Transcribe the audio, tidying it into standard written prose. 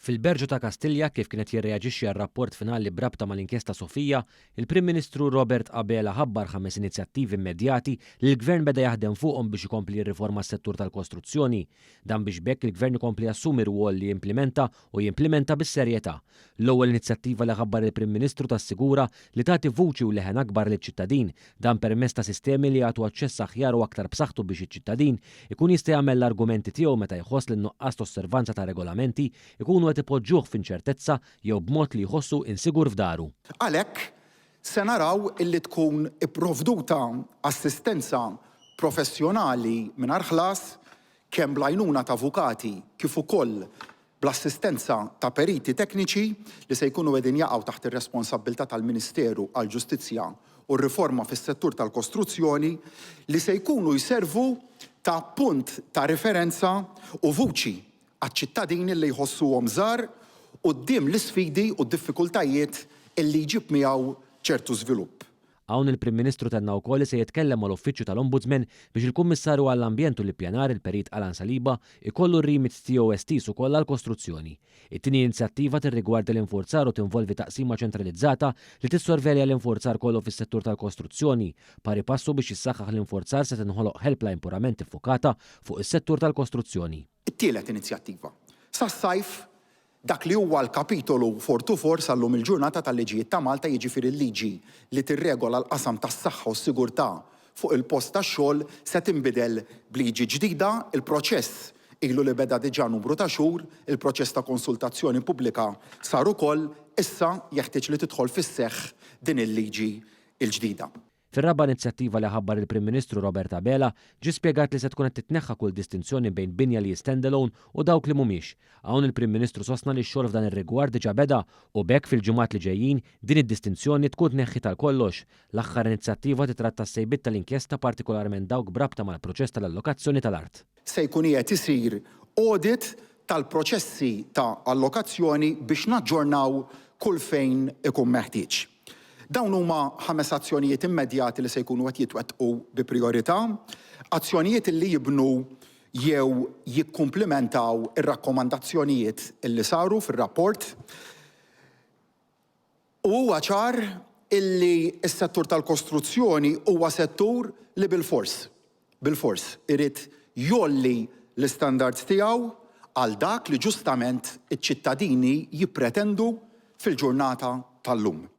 Fil-Berġa ta' Kastilja, kif kien qed jirreaġixxi għar-rapport finali b'rabta mal-inkjesta Sofia, il-Prim Ministru Robert Abela ħabbar ħames inizjattivi immedjati li l-Gvern beda jaħdem fuqhom biex ikompli jirriforma s-settur tal-kostruzzjoni. Dan biex b'hekk il-Gvern ikompli jassumi rwol li jimplimenta u jimplimenta bis-serjetà. L-ewwel inizjattiva li ħabbar il-Prim Ministru tassigura li tagħti vuċi u leħen akbar liċ-ċittadin Dan permezz ta' sistemi li jagħtu aċċess aħjar u aktar b'saħħtu biex iċ-ċittadin ikun jista' jagħmel l-argumenti tiegħu meta jħoss li n-nuqqas ta' osservanza ta' regolamenti jkunu qed ipoġġuh f'inċertezza jew b'mod li jħossu insigur f'daru. Għalhekk, se naraw illi tkun ipprovduta assistenza professjonali mingħajr ħlas, kemm bl-għajnuna ta' avukati kif ukoll bl-assistenza ta' periti tekniċi li se jkunu qegħdin jaqgħu taħt ir-responsabbiltà tal-Ministeru għall-Ġustizzja u r-Riforma fis-Settur tal-Kostruzzjoni li se jkunu jservu ta' punt ta' riferenza u vuċi għaċ-ċittadini li jħossuhom żgħar quddiem l-isfidi u d-diffikultajiet li jġib miegħu ċertu żvilupp. Hawn il-Prim Ministru tenna wkoll li se jitkellem mal-Uffiċċju tal-Ombudsman biex il-Kummissarju għall-Ambjent u l-Ippjanar, il-Perit Alan Saliba, ikollu r-remit tiegħu estiż ukoll għall-kostruzzjoni. It-tieni inizjattiva tirrigwarda l-infurzar u tinvolvi taqsima ċentralizzata li tissorvelja l-infurzar kollu fis-settur tal-kostruzzjoni. Pari passu biex jissaħħaħ l-infurzar se tinħoloq helpline purament iffukata fuq is-settur tal-kostruzzjoni. It-tielet inizjattiva. Sas-sajf Dak li huwa l-Kapitolu 44 sal-lum il-ġurnata tal-Liġijiet ta' Malta, jiġifieri l-liġi li tirregola l-qasam tas-saħħa u s-sigurtà fuq il-post tax-xogħol se tinbidel b'liġi ġdida. Il-proċess ilu li beda diġà numru ta' xhur, il-proċess ta' konsultazzjoni pubblika sar ukoll, issa jeħtieġ li tidħol fis-seħħ din il-liġi l-ġdida. Fir-raba' inizjattiva li ħabbar il-Prim Ministru Robert Abela, ġie spjegat li se tkun qed titneħħa kull distinzjoni bejn binja li hi standalone u dawk li mhumiex. Hawn il-Prim Ministru sostna li x-xogħol f'dan ir-rigward diġà beda u b'hekk fil-ġimgħat li ġejjin din id-distinzjoni tkun tneħħiet għal kollox. L-aħħar inizjattiva titratta s-sejbiet tal-inkjesta partikolarment dawk b'rabta mal-proċess tal-allokazzjoni tal-art. Se jkun qiegħed isir audit tal-proċessi ta' allokazzjoni biex naġġornaw kull fejn ikun meħtieġ. Dawn huma ħames azzjonijiet immedjati li se jkunu qed jitwettqu bi prijorità, azzjonijiet li jibnu jew jikkumplimentaw ir-rakkomandazzjonijiet li saru fir-rapport. U huwa ċar illi s-settur tal-kostruzzjoni huwa settur li bilfors, bilfors, irid jgħolli l-istandards tiegħu għal dak li ġustament iċ-ċittadini jippretendu fil-ġurnata tal-lum.